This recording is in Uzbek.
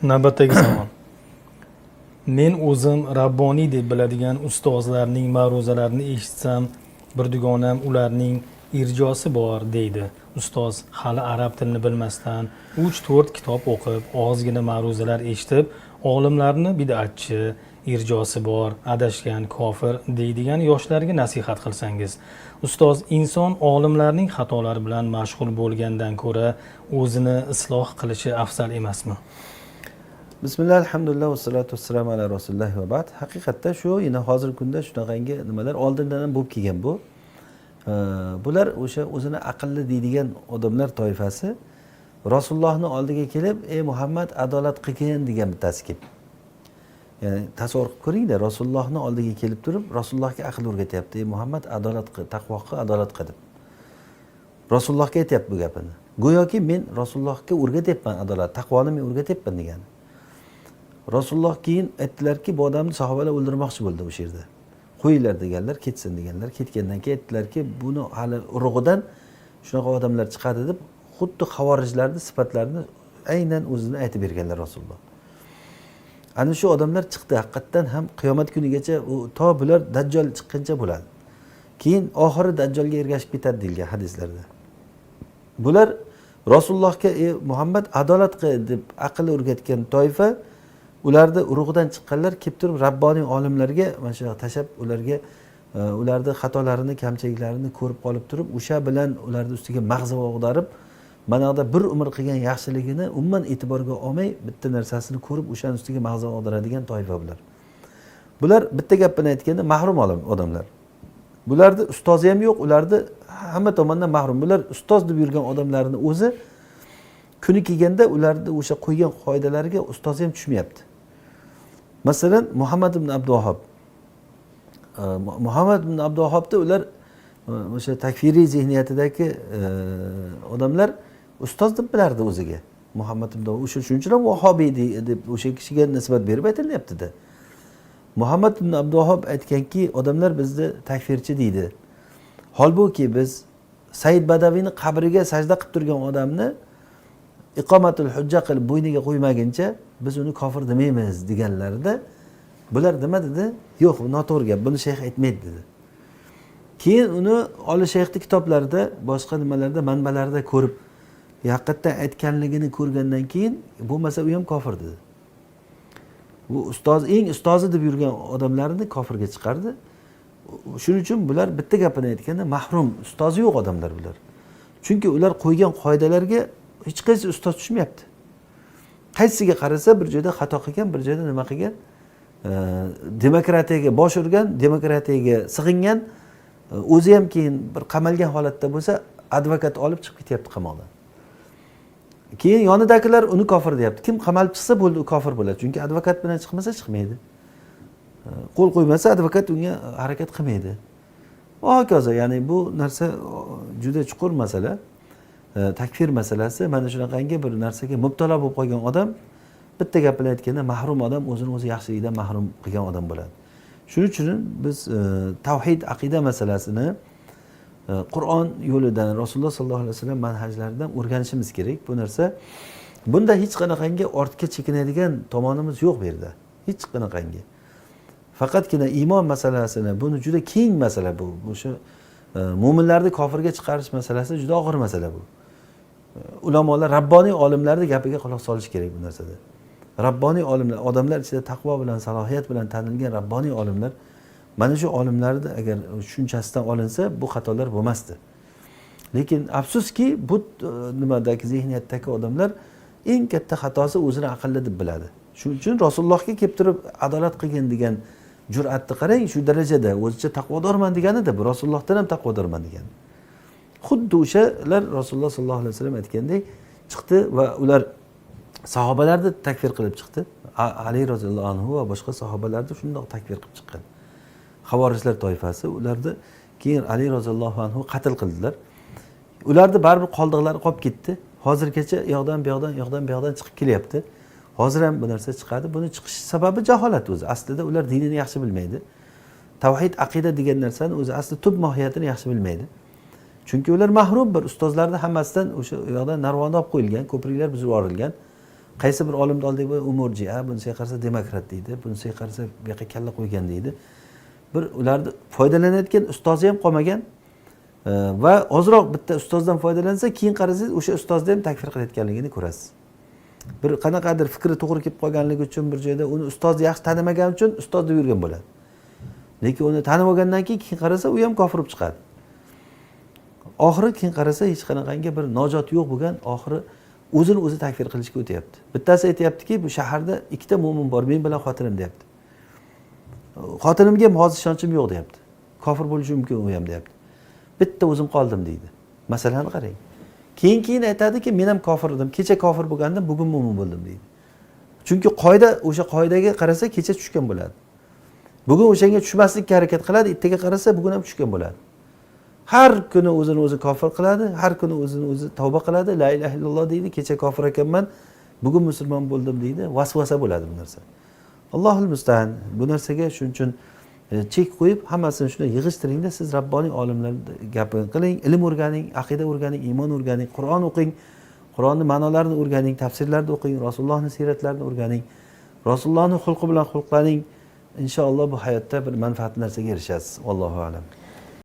Navbatdagi savol. Men o'zim rabboniy deb biladigan ustozlarning ma'ruzalarini eshitsam, bir dugonam ularning irjosi bor deydi. Ustoz hali arab tilini bilmasdan 3-4 kitob o'qib, ozgina ma'ruzalar eshitib, olimlarni bid'atchi, irjosi bor, adashgan, kofir deydigan yoshlarga nasihat qilsangiz. Ustoz, inson olimlarning xatolari bilan mashg'ul bo'lgandan ko'ra o'zini isloh qilishi afzal emasmi? Bismillah, alhamdulillah, vassalotu vassalamu ala rasulilloh va ba'd. Haqiqatda shu yana hozirgi kunda shunaqangi nimalar oldindan ham bo'lib kelgan bu. Bular o'sha o'zini aqlli deydigan odamlar toifasi Rasulullohni oldiga kelib, "Ey Muhammad, adolat qilgin" degan bittasi kelib. Ya'ni tasavvur qilib ko'ringda, Rasulullohni oldiga kelib turib, Rasulullohga aql o'rgatyapti. "Ey Muhammad, adolat qil, taqvo qil, adolat qil" deb. Rasulullohga aytyapti bu gapini. Go'yoki men Rasulullohga o'rgatyapman adolat, taqvoni men o'rgatyapman degani. Rasululloh keyin aytdilarki, bu odamni sahobalar o'ldirmoqchi bo'ldi o'sha yerda. Qo'yinglar deganlar, ketsin deganlar. Ketgandan keyin aytdilarki, buni hali urug'idan shunaqa odamlar chiqadi deb, xuddi xavorijlarni sifatlarini aynan o'zini aytib berganlar Rasululloh. Ana shu odamlar chiqdi haqiqatdan ham qiyomat kunigacha, u to bular Dajjol chiqquncha bo'ladi. Keyin oxiri Dajjolga ergashib ketadi deyilgan hadislarda. Bular Rasulullohga "Ey Muhammad, adolat qil" deb aql o'rgatgan toifa, ularni urug'idan chiqqanlar kelib turib rabboniy olimlarga mana shu tashlab, ularga ularni xatolarini, kamchiliklarini ko'rib qolib turib, o'sha bilan ularni ustiga mag'zava ag'darib, mana yoqda bir umr qilgan yaxshiligini umuman e'tiborga olmay, bitta narsasini ko'rib, o'shani ustiga mag'zava ag'daradigan toifa bular. Bular bitta gap bilan aytganda mahrum odamlar. Bularni ustozi ham yo'q, ularni hamma tomondan mahrum. Bular ustoz deb yurgan odamlarni o'zi kuni kelganda ularni o'sha qo'ygan qoidalariga ustozi ham tushmayapti. Masalan, Muhammad ibn Abduvahob. Muhammad ibn Abduvahobni ular o'sha takfiriy zehniyatidagi odamlar ustoz deb bilardi o'ziga. Muhammad ibn, o'sha shuning uchun ham vahobiy deb o'sha kishiga nisbat berib aytilyaptida. Muhammad ibn Abduvahob aytganki, odamlar bizni takfirchi deydi. Holbuki biz Said Badaviyni qabriga sajda qilib turgan odamni iqomatul hujja qilib bo'yniga qo'ymaguncha biz uni kofir demaymiz deganlarida, bular nima dedi? "Yo'q, bu noto'g'ri gap, buni shayx aytmaydi" dedi. Keyin uni Oli shayxni kitoblarida, boshqa nimalarda, manbalarda ko'rib, haqiqatdan aytganligini ko'rgandan keyin, "Bo'lmasa u ham kofir" dedi. Bu ustoz, eng ustozi deb yurgan odamlarni kofirga chiqardi. Shuning uchun bular bitta gapini aytganda mahrum, ustozi yo'q odamlar bular. Chunki ular qo'ygan qoidalarga hech qaysi ustoz tushmayapti. Qaysiga qarasa, bir joyda xato qilgan, bir joyda nima qilgan, demokratiyaga bosh urgan, demokratiyaga sig'ingan, o'zi ham keyin bir qamalgan holatda bo'lsa, advokat olib chiqib ketyapti qamoqdan. Keyin yonidagilar uni kofir deyapti. Kim qamalib chiqsa bo'ldi, u kofir bo'ladi. Chunki advokat bilan chiqmasa chiqmaydi. Qo'l qo'ymasa, advokat unga harakat qilmaydi. Va hokazo. Ya'ni bu narsa juda chuqur masala. Takfir masalasi mana shunaqangi bir narsaga mubtalo bo'lib qolgan odam, bitta gap bilan aytganda mahrum odam, o'zini o'zi yaxshilikdan mahrum qilgan odam bo'ladi. Shuning uchun biz tavhid, aqida masalasini Qur'on yo'lidan, Rasululloh sollallohu alayhi vasallam manhajlaridan o'rganishimiz kerak. Bu narsa, bunda hech qanaqangi ortga chekinadigan tomonimiz yo'q bu yerda. Hech qanaqangi. Faqatgina iymon masalasini, buni juda keng masala bu. O'sha mo'minlarni kofirga chiqarish masalasi juda og'ir masala bu. Ulamolar, rabboniy olimlarni gapiga quloq solish kerak bu narsada. Rabboniy olimlar, odamlar ichida taqvo bilan, salohiyat bilan tanilgan rabboniy olimlar, mana shu olimlarni agar tushunchasidan olinsa, bu xatolar bo'lmasdi. Lekin afsuski, bu nimadagi, zehniyatdagi odamlar eng katta xatosi o'zini aqlli deb biladi. Shuning uchun Rasulullohga kelib turib adolat qilgin degan jur'atni qarang, shu darajada o'zicha taqvodorman deganida, bu Rasulullohdan ham taqvodorman degani. Xuddi o'shalar Rasululloh sollallohu alayhi vasallam aytgandek chiqdi va ular sahobalarni takfir qilib chiqdi. Ali roziyallohu anhu va boshqa sahobalarni shundoq takfir qilib chiqqan. Xavorijlar toifasi, ularni keyin Ali roziyallohu anhu qatl qildilar. Ularni baribir qoldiqlari qolib ketdi. Hozirgacha u yoqdan bu yoqdan, u yoqdan bu yoqdan chiqib kelyapti. Hozir ham bu narsa chiqadi. Buni chiqish sababi jaholat o'zi. Aslida ular dinini yaxshi bilmaydi. Tavhid, aqida degan narsani o'zi asli tub mohiyatini yaxshi bilmaydi. Chunki ular mahrum, bir ustozlarni hammasidan o'sha u yoqdan narvonda olib qo'yilgan, ko'priklar buzib yuborilgan. Qaysi bir olimni oldiga borib, u murjia, bunisiga qarasa demokrat deydi, bunisiga qarasa bu yoqqa kalla qo'ygan deydi. Bir ularni foydalanayotgan ustozi ham qolmagan va ozroq bitta ustozdan foydalansa, keyin qarasangiz o'sha ustozni ham takfir qilayotganligini ko'rasiz. Bir qanaqadir fikri to'g'ri kelib qolganligi uchun bir joyda uni ustozni yaxshi tanimagani uchun ustoz deb yurgan bo'ladi. Lekin uni tanib olgandan keyin qarasa u ham kofir bo'lib chiqadi. Oxiri keyin qarasa hech qanaqangi bir najot yo'q bo'lgan, oxiri o'zini o'zi takfir qilishga o'tyapti. Bittasi aytyaptiki, bu shaharda ikkita mo'min bor, men bilan xotinim deyapti. Xotinimga ham hozir ishonchim yo'q deyapti. Kofir bo'lishi mumkin u ham deyapti. Bitta o'zim qoldim deydi. Masalani qarang. Keyin aytadiki, men ham kofir edim, kecha kofir bo'lgandim, bugun mo'min bo'ldim deydi. Chunki qoida, o'sha qoidaga qarasa kecha tushgan bo'ladi. Bugun o'shanga tushmaslikka harakat qiladi, ertaga qarasa bugun ham tushgan bo'ladi. Har kuni o'zini o'zi kofir qiladi, har kuni o'zini o'zi tavba qiladi, la ilaha illalloh deydi, kecha kofir ekanman, bugun musulmon bo'ldim deydi. Vasvasa bo'ladi bu narsa. Allohul mustaan. Bu narsaga shuning uchun chek qo'yib, hammasini shunday yig'ishtiringda, siz rabboniy olimlar gapini qiling, ilm o'rganing, aqida o'rganing, iymon o'rganing, Qur'on o'qing, Qur'onni ma'nolarini o'rganing, tafsirlarni o'qing, Rasulullohning siyratlarini o'rganing, Rasulullohning xulqi bilan xulqlaning. Inshaalloh bu hayotda bir manfaatli narsaga erishasiz. Allohu a'lam.